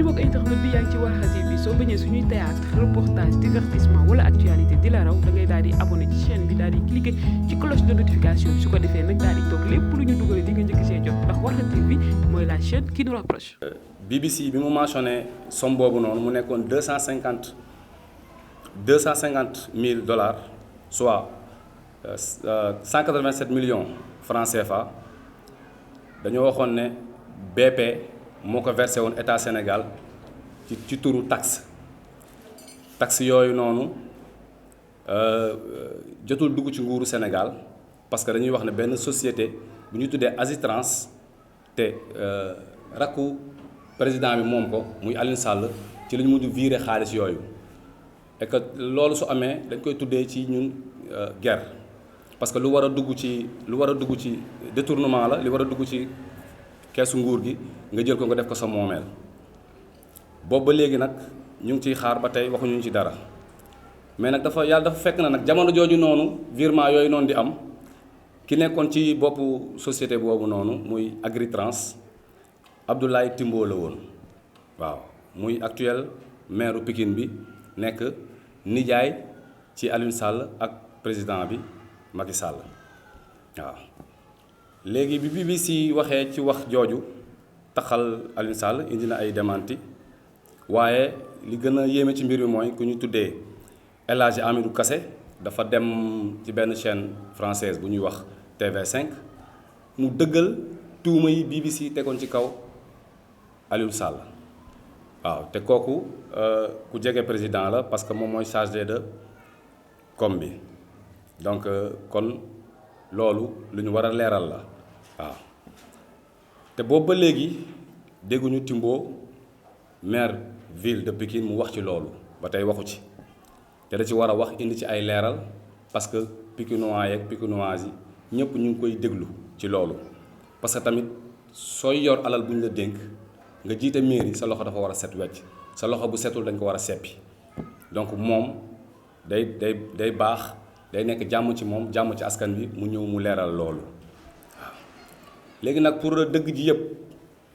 suñu bokk internet bi yaa ngi ci Warkha TV soo bañee suñuy théâtre reportage divertissement wala actualité di la raw da ngay daal di abonné ci chaîne bi daal di cliquer ci cloche de notification bi su ko defee nag daal di toog lépp lu ñu dugal di nga njëkk see jot ndax Warkha TV mooy la chaîne qui nous rapproche. BBC bi mu mentionné somme boobu noonu mu nekkoon 250 000 $, soit 187 millions francs CFA dañoo waxoon ne BP moo ko versé woon état Sénégal ci turu taxe yooyu noonu jotul dugg ci nguuru Sénégal parce que dañuy wax ne benn société bu ñu tuddee Agitrans te rakku président bi moom ko muy Alioune Sall ci la ñu mujj viré xaalis yooyu et que loolu su amee dañ koy tuddee ci ñun guerre parce que lu war a dugg ci détournement la li war a dugg ci keesu nguur gi nga jël ko nga def ko sa moomeel boobu ba léegi nag ñu ngi ciy xaar ba tey waxuñu ci dara mais nag yàlla dafa fekk na nag jamono jooju noonu virement yooyu noonu di am ki nekkoon ci boppu société boobu noonu muy Agritrans Abdoulaye Timbo la woon waaw muy actuel maire Pikine bi nekk nijaay ci Alioune Sall ak président bi Macky Sall waaw léegi bi BBC waxee ci wax jooju taxal Alioune Sall indi na ay démenti waaye li gën a yéeme ci mbir mi mooy ku ñu tuddee El Hadji Amidou Kassé dafa dem ci benn chaîne française bu ñuy wax TV5 mu dëggal tuuma yi BBC tegoon ci kaw Alioune Sall waaw te kooku ku jege président la parce que moom mooy chargé de com bi donc kon loolu lu ñu war a leeral la waaw te boobu ba léegi dégguñu Timbo maire ville de Pikine mu wax ci loolu ba tey waxu ci te da ci war a wax indi ci ay leeral parce que Pikinois yeeg Pikinoises yi ñëpp ñu ngi koy déglu ci loolu parce que tamit sooy yor alal bu ñu la dénk nga jiite mairie sa loxo dafa war a set wecc sa loxo bu setul dañ ko war a seppi donc moom day baax day nekk jàmm ci moom jàmm ci askan bi mu ñëw mu leeral loolu waaw léegi nag pour dëgg ji yëpp